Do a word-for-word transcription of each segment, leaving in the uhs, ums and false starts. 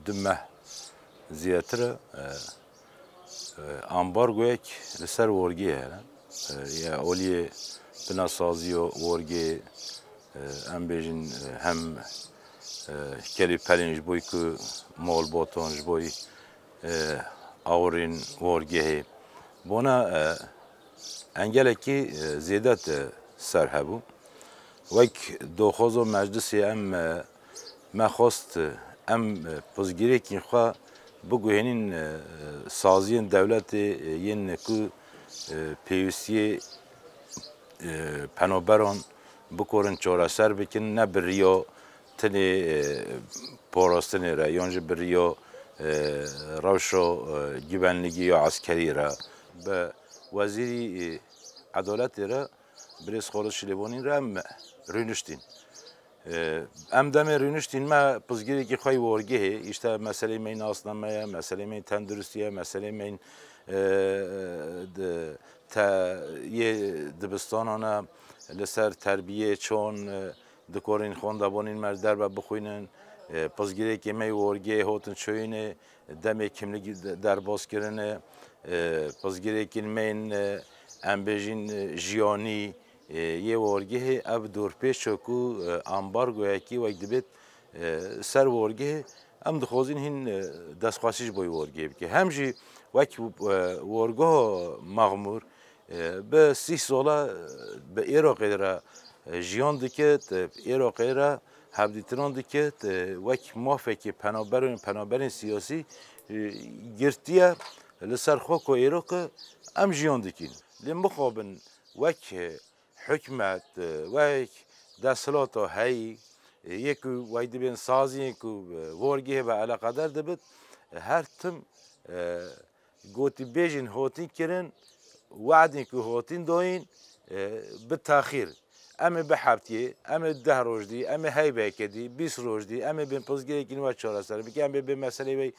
Du meh zêdetir e, e, ambargoyek li ser worgê hene. E, ya oliyê binasazî yo worgê, e, em bêjin, e, hem, e, kelî pelên ji bo ku malbatan, ji bo, e, awirên worgehê. Bona, e, engelekî, e, zêde di ser hebû. Wek doxozo meclisê em, e, me xwest, e, em, e, pirsgirêkên xwe biguhênîn, e, saziyên dewletê, e, yên ku, e, pêwîstiyê, e, penaberan bikorin çareser bikin, ne bi riya tenê, e, parastinê re, yan jî bi riya, e, rewşa, e, güvenligî ya eskerî re. Bi Wezîrî, e, Edaletê re, birêz Xalid Şilêvanî re em rûniştîn. E, em demê rûniştîn me pirsgirêkî xwe yî worgehê, îşte meselê me yî nasname ye, meselê me yî tenduristî ye, meselê me yî, e, di, te, yê dibistanan e, li ser terbiyê çon, e, dikorên xwendevanên me li derve bixwînin, e, pirsgirêkê me yî worgehê hatin çûyînê, demê kimlik de-, derbas kirine, e, pirsgirêkên me yên, e, em bêjin, e, jiyanî, e, yê worgehê ev dorpêço ku, e, ambargoyekî wek dibêt, e, ser worgehê em dixwazin hîn, e, destxwesî ji bo worgehê bike. Hem jî wek, e, worgeha Mexmûr, e, bi sîh sola, e, bi Êroqê re, e, jiyan dikit, e, Êroqê re hevdîtinan dikit, e, wek mafekê penaberên, penaberên siyasî, e, girtiye li ser xwe ku Êroqê em jiyan dikin. Lê mixabin wek, e, hikûmet, e, wek desthilata heyî, e, yê ku wey dibên saziyên ku, e, worgehê ve eleqeder dibit, e, her tim, e, gotîbêjên hotîn kirin, we'dên ku hotîn dayîn, e, bi texîr. Em ê bi heftiyê, em ê deh roj dî, em ê heyveke dî, bîst roj dî, em ê bên pirsgirêkên we çareser bike, em ê bên meselê we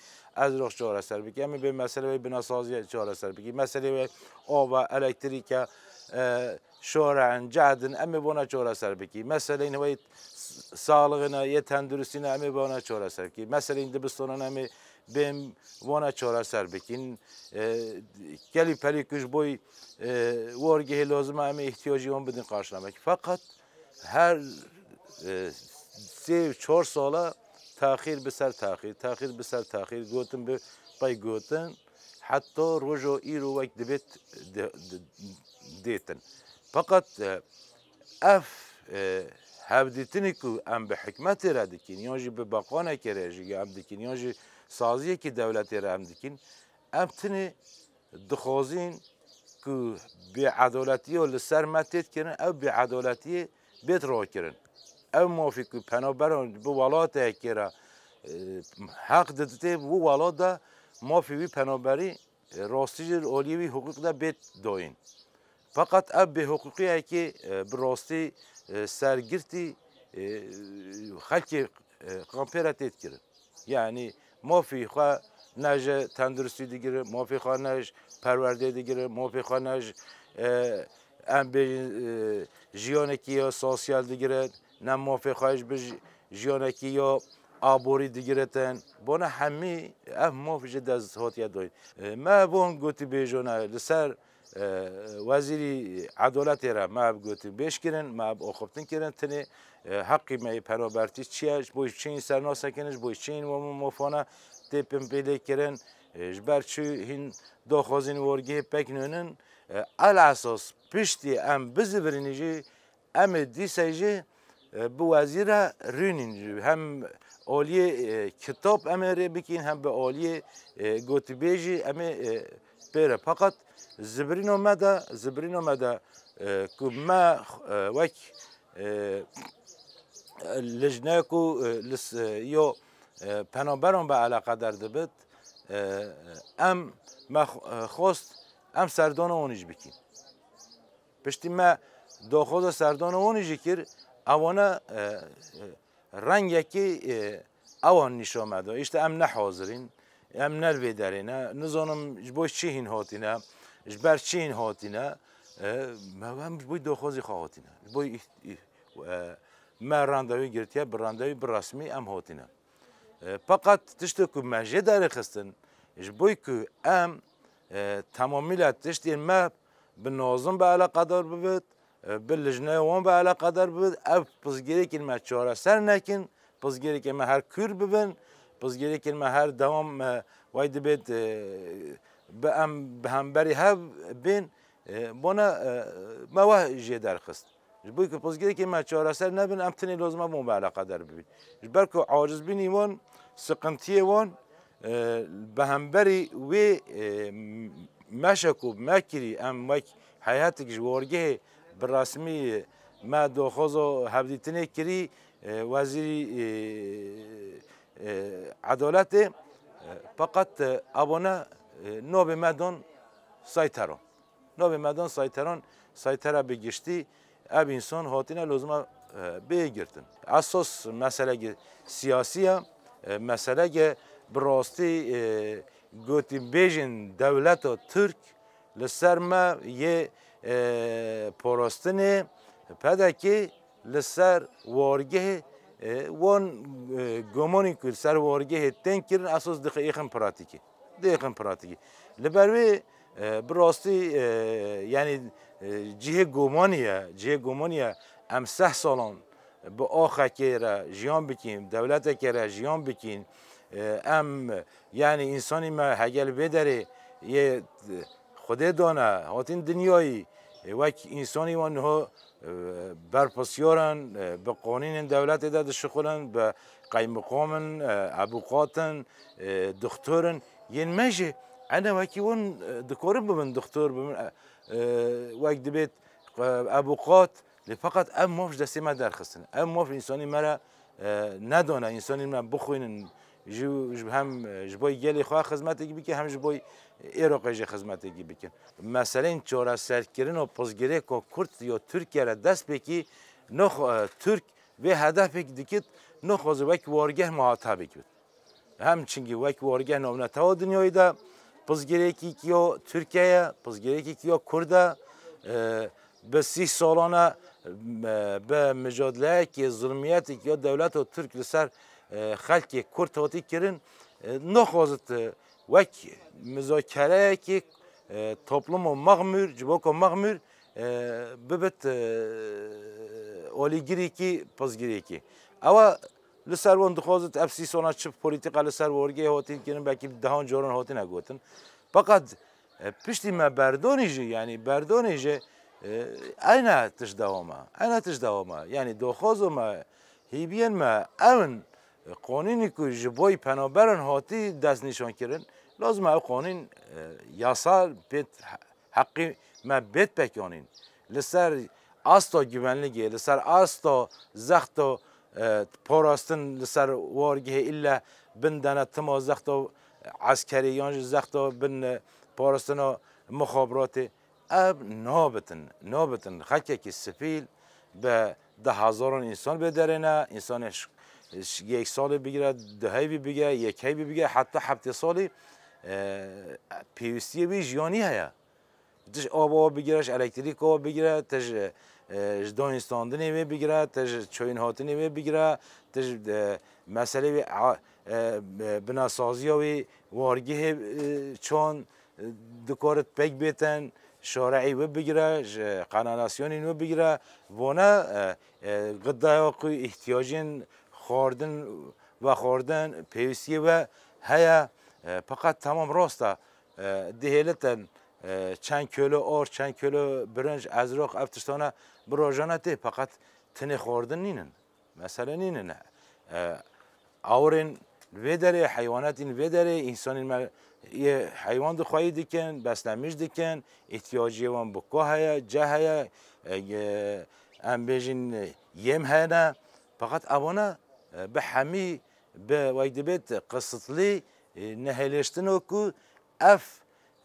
ezrox çareser bike, em ê bên meselê we binasaziyê çareser bike, meselê we ava, elektrîke, e, şore'in, cehd in, em ê bona çareser bikî. Meseleyên we s-, saxlixê ne, yê tenduristî ne, em ê bona çareser bikî. Meseleyên dibistanan em ê bên bona çareser bikîn. E, kelî pelî ku ji bo, e, worgehê lazim e, em ê îhtiyacî wan bidin qarşîlamek. Feqet her, e, sê çar sala taxîr bi ser taxîr, taxîr bi ser taxîr, gotin bi pey gotin, heta roja îro wek dibêt de-, de-, dêtin. Feqet, e, ev, e, hevdîtinî ku em bi hikûmetê re dikin, yan jî bi beqanekê re jî em dikin, yan jî saziyekî dewletê re em dikin, em tenê dixwazin ku bêedaletiya li ser me têt kirin, ew bêedaletiyê bêt rakirin. Ew mafî ku penaberan bi welatekê re, e, heq diditê, wî welat de mafî wî penaberî, e, rastî jî li aliyê wî hiqûq de bêt dayîn. Feqet ev bêhiqûqiyekê, e, bi rastî, e, sergirtî, e, xelkê, e, kampê re têt kirin. Yanî mafî xwe ne ji tenduristî digire, mafî xwe ne ji perwerdê digire, mafî xwe ne ji, e, em bêjin, e, jiyanekî ya sosyal digire, ne mafê xwe ji bi ji-, jiyanekî ya aborî digiritin. Bona hemî ev maf ji dest hatiye dayîn. E, me van gotîbêjane li ser, e, Wezîrî Edaletê re me ev gotîbêj kirin, me ev axiftin kirin. Tenê, e, heqî me yê penabertî çi ye, ji bo çiyên sernase kirin, ji bo çiyên we mafane tê pinpêlê kirin, e, ji ber çi hîn daxwazên worgehê pek nûnin. E, elesas piştî em bizivirînin jî, em ê dîsa jî, e, bi wezîr re rûnîn. Hem aliyê, e, kitab em ê rê bikîn, hem bi aliyê, e, gotîbêjî em ê, e, pê re. Feqet zibirîno me de, zibirîno me de, e, ku me, e, wek, e, lijne ku, e, li s-, e, yo, e, penaberan bi eleqeder dibit, e, em me x-, e, xwest em serdana wan jî bikîn. Piştî me daxwaza serdana wan jî kir, ewana, e, e, rengekî, e, ewan nîşan me da. Îşte em ne hazir in, em ne li vê derê ne, nizanim ji bo çi hîn hatine, ji ber çi hîn hatine, e, me, em ji bo daxwazê xwe hatine. Ji bo îh-, îh-, e, me randevû girtiye, bi randevû bi resmî em hatine. E, Feqet tiştê ku me jê derêxistin, ji bo ku em, e, temamî le tiştên me bi nazim bi eleqedar bibit, e, bi lijneya wan bi eleqedar bibit, ev pirsgirêkên me çareser nekin, pirsgirêkên me her kûr bibin, pirsgirêkên me her dewam, e, way dibêt, e, bi em bi hemberî hev bên, e, bona, e, me weh jê derxist. Ji bo ku pirsgirêkên me çareser nebin, em tenê lozim e bi wan bi eleqedar bibin. Ji ber ku acizbînî wan, siqintiyê wan, e, bi hemberî wê, e, meşe ku me kirî, em wek heyetek ji wargehê bi resmî me daxwaza hevdîtinê kirî, e, wezîrî, e, e, edaletê, e, feqet, e, abone, e, navê me dan saytero. Navê me dan sayteran, saytera bi giştî ev însan hatine lozima, e, bê girtin. Esas meseleke siyasî ye, e, meseleke bi rastî, e, gotîbêjên dewleta Tirk li ser me yê, e, parastinê P D K li ser wargehê, e, wan, e, gomanî ku li ser wargehê tên kirin, esas dixin pratîkê. Dixin pratîkê. Li ber wê, e, bi rastî, e, yanî, e, cihê gomanî ye, cihê gomanî ye. Em seh salan bi axekê re jiyan bikîn, dewletekê re jiyan bikîn. E, em, yanî, însanî me hegel vê derê yê, e, Xwedê dane, hatin dinyayî, e, wek însanî wan niha, e, berpirsiyar in, e, bi qanûnên dewletê de dişixulin, bi qeymiqam in, e, ebûqat in, e, dixtor in. Yên me jî ene wekî wan, e, dikarin bibin dixtor, bibin, e, e, wek dibêt, e, ebûqat. Lê feqet ev maf ji destê me derxistin. Ev maf însanî me re, e, nedane, însanî me bixwînin, ji, ji hem, e, ji bo gelê xwe xizmetekî bike, hem ji bo Êroqê jî xizmetekî bikin. Meseleyên çareserkirina pirsgirêka Kurd ya Tirkiye re dest pê kî, nexwe-, e, Tirk vê hedefek dikit, nexwaze wek wargeh muhatabek bit. Hem çinkî wek wargeh navnetewa dinyayê de pirsgirêkî ya Tirkiye ye, pirsgirêkî ya Kurd e, e, bi sî salan e, e, bi micadleyekê, zilmiyetêk ya dewleta Tirk li ser, e, xelkê Kurd hatî kirin, e, naxwazit, e, wek muzakereyekê, e, topluma mexmûr, civaka mexmûr, e, bibit, e, alîgirêkî, pirsgirêkî. Ew e, li ser wan dixwazit ev sî sona çi polîtîka li ser wargehê hatin kirin, belkî dehan caran hatine gotin. Feqet, e, piştî me berdonî jî, yanî berdonî jî, e, eyne tişt dewam e. Eyne tişt dewam e. Yanî doxwazo me, hîbiyên me ew in, e, qanûnî ku ji bo penaberan hatî destnîşan kirin, lazim e ew qanûn, e, yasal pêt heqî me bêt pekanîn. Li ser asta güvenligê, li ser asta zexto, e, parastin li ser wargehê îlle bin denetima zexto eskerî yan jî zexto bin, e, parastina muxabiratê. Ev nabitin, nabitin. Xelkekî sivîl bi deh hezaran însan bê derêne, însanê ş-, ş-, yek salê bigire, du heyvî bigire, yek heyvî bigire, heta heftê salî, e, pêwîstiyê wî jiyanî heye. Ti ji ava bigire, ji elektrîka bigire, ti ji, e, ji danîstandinê wê bigire, ti ji çoyînhatinê wê bigire, ti ji, e, meselê wê, a, e, e, binasaziya wê wargehê, e, çan, e, dikarit pêk bêtin, şareî wê bigire, ji kanalasyonên wê bigire, vana, e, e, gidaya ku îhtiyacên xwarin, vexwarin, pêwîstiyê we heye, e, feqet temam rast e, e, dihêlitin, e, çend kilo or, çend kilo birinc, ezroq, ev tiştane bi rojane tê, feqet tenê xwarin nînin. Mesele nînin. E, awirên vê derê, heywanatên vê derê, însanên me yê heywan dixwayî dikin, beslemîş dikin, îhtiyaciyê wan bi ku heye, ce heye, e, e, em bêjin, e, yêm hene. Feqet evana, e, bi hemî, bi wek dibêt qisitlî, e, nehêlêştino ku ev,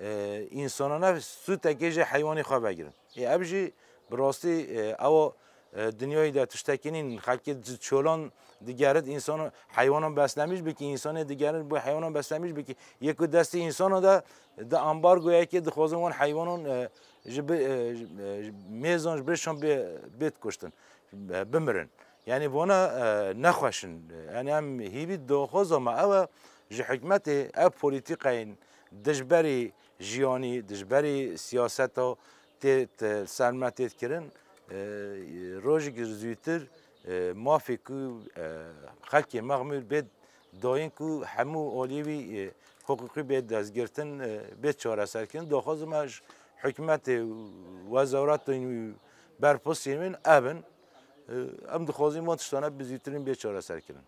e, însanane sûtekê ji heywanê xwe vegirin. Ê, ev jî bi rastî, e, ew, e, dinyayê de tiştekî nîn. Xelkê di çolan digerit, însan, heywanan beslemîş bikî, însanê digerit bo heywanan beslemîş bikî. Yê ku destê însana de, di ambargoyekê dixwazin wan heywanan, e, ji bi, e, ji, e, ji mêzan ji birêşan bê, bêt kuştin, e, bimirin. Yanî bona e, nexweş in. Yanî em hîvî doxoza me ew e ji hikûmetê ev polîtîkayên dijberî jiyanî, dijberî siyaseta tê, tê ser me tê kirin, e, rojek zûtir, e, mafê ku, e, xelkê mexmûr bê dayîn ku hemû aliyê wî, e, hiqûqî bê destgirtin, e, bê çareserkirin. Doxoza me ji hikûmetê, wezaretên wî, berpirsyên wî ev in. E, em dixwazin van tiştane bi zûtirîn bê çareserkirin.